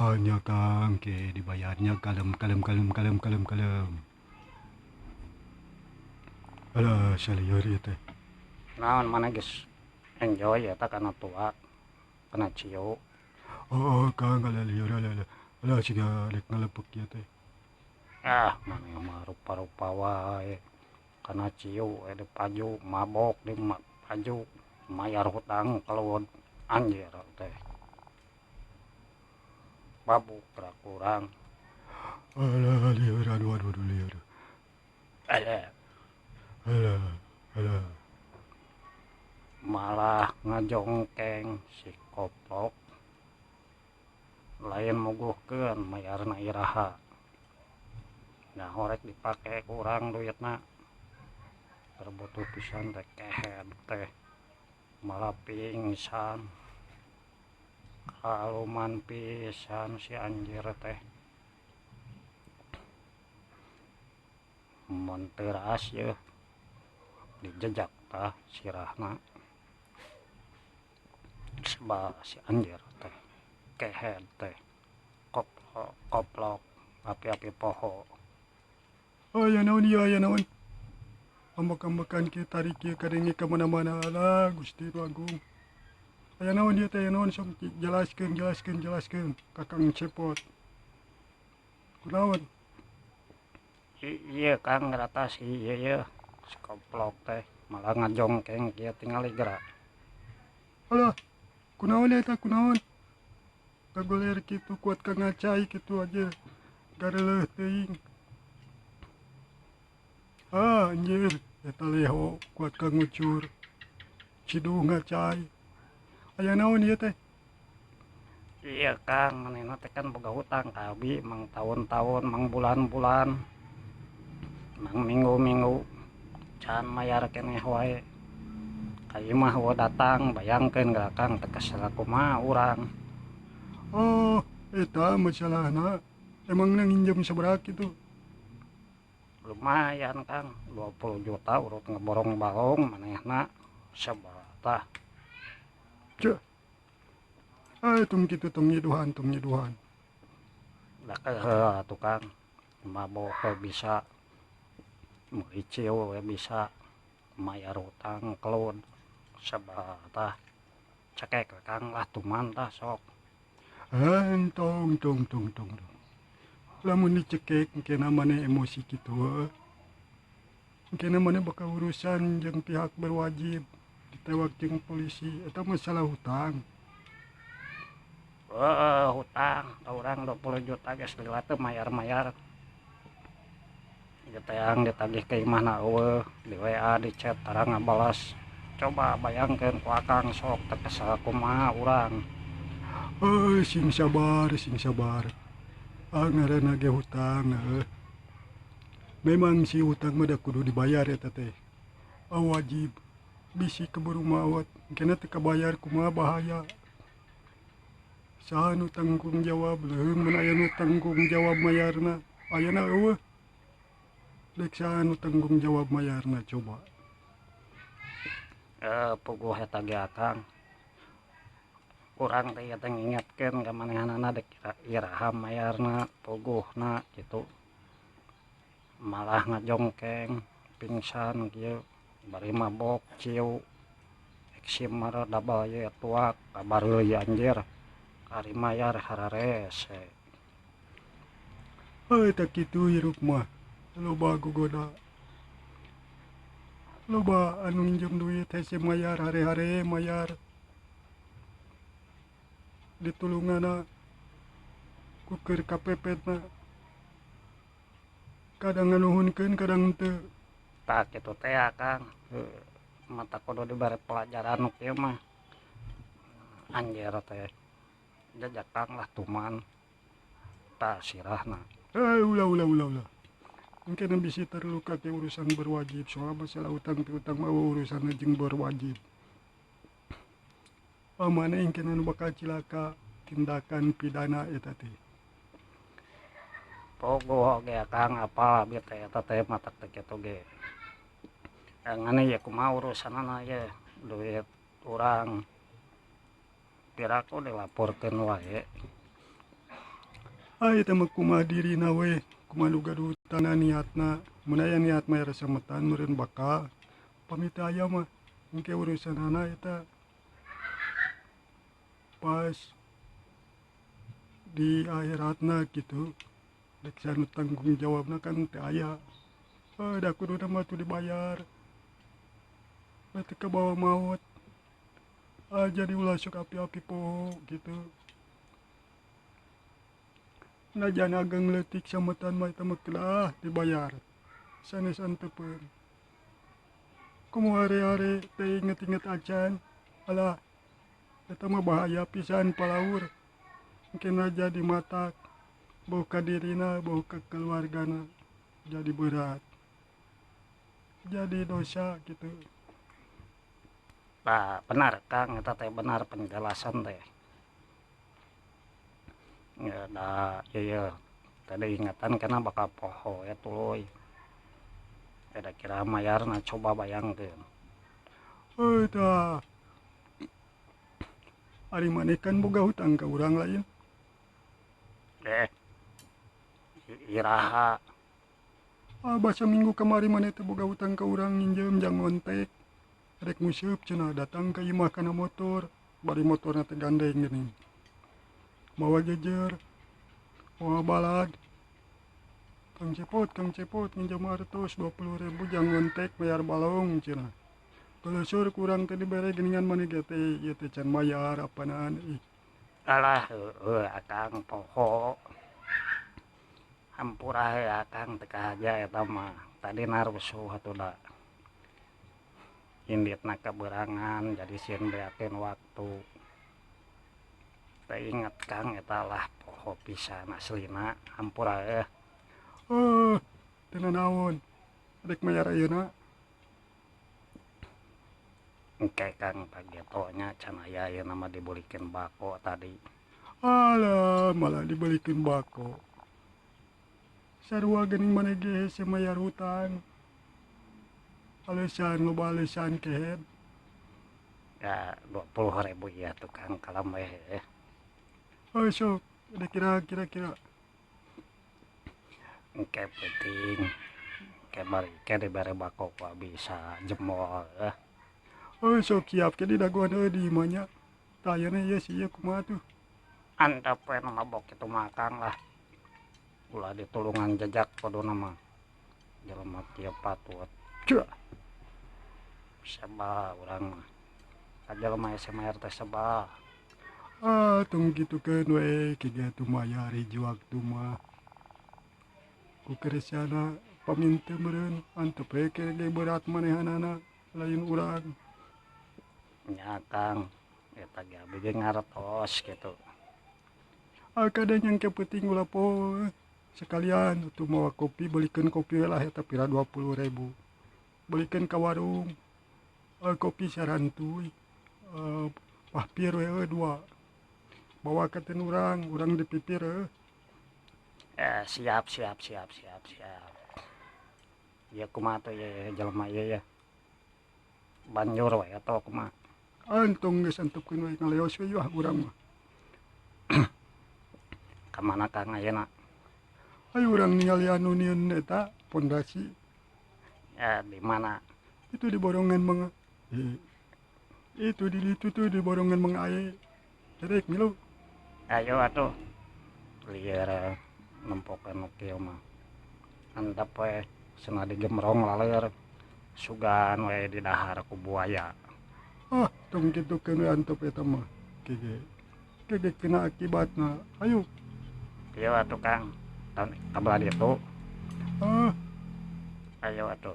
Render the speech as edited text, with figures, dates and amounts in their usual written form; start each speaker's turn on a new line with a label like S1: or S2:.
S1: Nya Kang, ke dibayarnya kalem kalem kalem kalem kalem kalem. Alah, salieur ieu teh.
S2: Naon maneh geus enjoy eta kana tuak, kana ciu.
S1: Heueuh Kang, alah lieur alah alah. Alah siga rek ngalepek ieu teh.
S2: Ah, maneh mah rupa-rupa wae. Kana ciu we dipaju, mabok dipaju, mayar hutang kaluhur anjir teh. Mabuk gerak urang.
S1: Alah lieur aduh aduh aduh lieur.
S2: Alah.
S1: Alah alah.
S2: Malah ngajongkeng si koplok. Lain muguhkeun mayarna iraha. Nyaho rek dipake ku urang duitna. Keur butuh pisan teh kehed teh. Malah pingsan. Kaluman pisan si anjir teh. Mun teu raas yeuh dijejak tah sirahna. Sebab si anjir teh kehed teh koplok koplok api-api poho.
S1: Aya naon ieu aya naon. Ambek-ambekan kieu tarik kieu kadenge ka mana-mana alah Gusti nu Agung. Aya naon ieu teh aya naon sok jelaskeun jelaskeun jelaskeun Kakang Cepot. Kunaon?
S2: Ieu Kang ngeratasi ieu yeuh si koplok teh malah ngajongkeng kieu tingali geura.
S1: Alah kunaon eta kunaon? Kagoler kitu kuat ka ngacai kitu aja gareleuh teuing. Ah anjir eta leho kuat ka ngucur. Ciduh ngacai. Aya naon ieu teh?
S2: Iya Kang, manehna teh kan boga hutang ka abi mang taun-taun, mang bulan-bulan, mang minggu-minggu can mayar keneh wae. Ka imah eueuh datang, bayangkeun geura Kang teh kesel kumaha urang.
S1: Oh, eta masalahna. Emangna nginjem sabaraha kitu?
S2: Lumayan Kang, 20 juta urut ngeborong balong manehna sabaraha tah.
S1: Ceuh. Ah, tong kitu tong nyiduhan tong nyiduhan.
S2: Da keuheuh atuh Kang, mabok we bisa, meuli ciu we bisa, mayar hutang kelud sabaraha tah. Cekek we Kang lah tuman tah sok.
S1: Ah, tong tong tong tong tong. Lamun dicekek engkena maneh emosi kitu heueuh. Engkena maneh bakal urusan jeung pihak berwajib, ditewak jeung polisi eta masalah hutang.
S2: Heueuh hutang ka urang 20 juta geus lila teu mayar-mayar. Ieu teang ditagih ka imahna eueuh, di WA di chat tara ngabalas. Coba bayangkeun ku akang sok teu kesel kumaha urang.
S1: Heuh sing sabar sing sabar. Ah ngaranna ge hutang heueuh. Memang si hutang mah da kudu dibayar eta teh. Ah wajib bisi keburu maot engkena teu kabayar kumaha bahaya. Saha nu tanggung jawab leuheung mun aya nu tanggung jawab mayarna ayeuna eueuh. Dek saha nu tanggung jawab mayarna coba.
S2: Puguh eta ge akang. Urang teh ieu teh ngingetkeun ka manehanana dek iraha mayarna puguhna kitu. Malah ngajongkeng pingsan kieu bari mabok ciu eksimer double ye tuak kabareuleuy anjir. Ari mayar hararese.
S1: Heuh tah kitu hirup mah loba gogoda. Loba anu nginjem duit hese mayar hare-hare mayar. Ditulunganna ku keur kapepetna. Kadang nganuhunkeun kadang henteu.
S2: Tah kitu teh Kang, heuh mata kudu dibere pelajaran nu kieu mah. Anjir teh. Jajak Kang lah tuman. Tah sirahna.
S1: Eh ulah ulah ulah ulah. Engkena bisi terluka ke urusan berwajib soal masalah hutang piutang mah urusanna jeung berwajib. Ah maneh engkena nu bakal cilaka tindakan pidana eta teh.
S2: Puguh oge Kang apal abi teh eta teh matak teh kitu ge. Ngan ieu kumaha urusanana ieu duit urang. Piraku dilaporkeun wae.
S1: Ah, eta mah kumaha dirina we, kumaha nu gaduh hutangna niatna. Mun aya niat mayar sametan meureun bakal pami teu aya mah engke urusanana eta pas di akhiratna kitu. Rek saha nu tanggung jawabna kan teu aya. Da kuduna mah atuh dibayar. Da teu kabawa maot. Ah, jadi ulah sok api-api poho kitu. Najan ageng leutik sametan mah eta mah kedah dibayar. Sanes antepeun. Komo hare-hare teh inget-inget acan. Alah, eta mah bahaya pisan palaur. Engkena jadi matak bau ka dirina, bau ka keluargana jadi berat. Jadi dosa gitu.
S2: Nah, benar Kang, eta teh benar penjelasan teh. Ya, da ieu tadi ingatan karena bakal poho ya tuluy. Ada kira mayarna coba bayangkeun.
S1: Heuh tah. Ari maneh kan boga hutang ka urang lain.
S2: Iraha.
S1: Ah, basa minggu kamari maneh teh boga hutang ka urang nginjeum jang ngontek. Rek nguseup cenah datang ka imah kana motor, bari motorna teh gandeng geuning. Mawa jejer, mawa balad. Kang Cepot nginjeum artos 20.000 jang ngontek mayar balong cenah. Kelesur kurang teh dibere geuningan maneh ge teh ieu teh can mayar apanaan ih.
S2: Alah heueuh akang poho. Hampura heuh akang teu kahaja eta mah. Tadi narusuh atuh da. Inditna kaberangan jadi sieun beakeun waktu. Teu inget Kang eta lah poho pisan aslina hampura heuh.
S1: Heuh, teu nanaon. Rek mayar ayeuna.
S2: Engke Kang pagetonya can aya ayeuna mah dibelikeun bako tadi.
S1: Alah, malah dibelikeun bako. Sarua geuning maneh ge hese mayar hutang. Alesan loba alesan kehed.
S2: Ya 20.000 ya tukang kalem we heuh.
S1: Heuh sok, ada kira-kira.
S2: Engke penting. Engke bari ke dibere bako ku bisa jemol heuh.
S1: Heuh sok siap ke didagoan heuh di imah nya. Tah ayeuna ieu si ieu kumaha tuh?
S2: Antep we nu mabok kitu mah Kang lah. Ulah ditulungan jejak kuduna mah. Jelema kieu patut. Cuh. Sebal urang mah. Ka jelema hese mayar teh sebal.
S1: Ah, tong kitukeun we kieu atuh mayar hiji waktu mah. Ku keresana paminte meureun antep we ke ge berat manehanana lain urang.
S2: Nya Kang, eta ge abi ge ngartos kitu.
S1: Ah, kadang yang ke penting ulah poho. Sekalian atuh mawa kopi belikeun kopi we lah eta pira 20.000. Belikeun ka warung. Kopi sarantuy. Pahpir we 2. Bawa ka ten urang, urang dipipir heuh.
S2: Siap. Ieu kumaha tuh ieu jelema ieu ya. Banjur we atawa kumaha?
S1: Entong geus antepkeun we ngaleos we ah urang mah.
S2: Ka mana Kang ayeuna?
S1: Ayo urang ningali anu nieun eta pondasi.
S2: Ya, di mana?
S1: Itu di borongan Mang. Itu di itu tuh di borongan Mang Aye. Rek milu.
S2: Ayo atuh. Lieur nempokeun nu kieu mah. Antep we cenah digemrong laleur. Sugan we didahar ku buaya.
S1: Ah, tong kitukeun we antep eta mah. Kege. Kege kena akibatna. Ayo.
S2: Ieu atuh Kang. Kabelah ditu.
S1: Ah.
S2: Ayo atuh.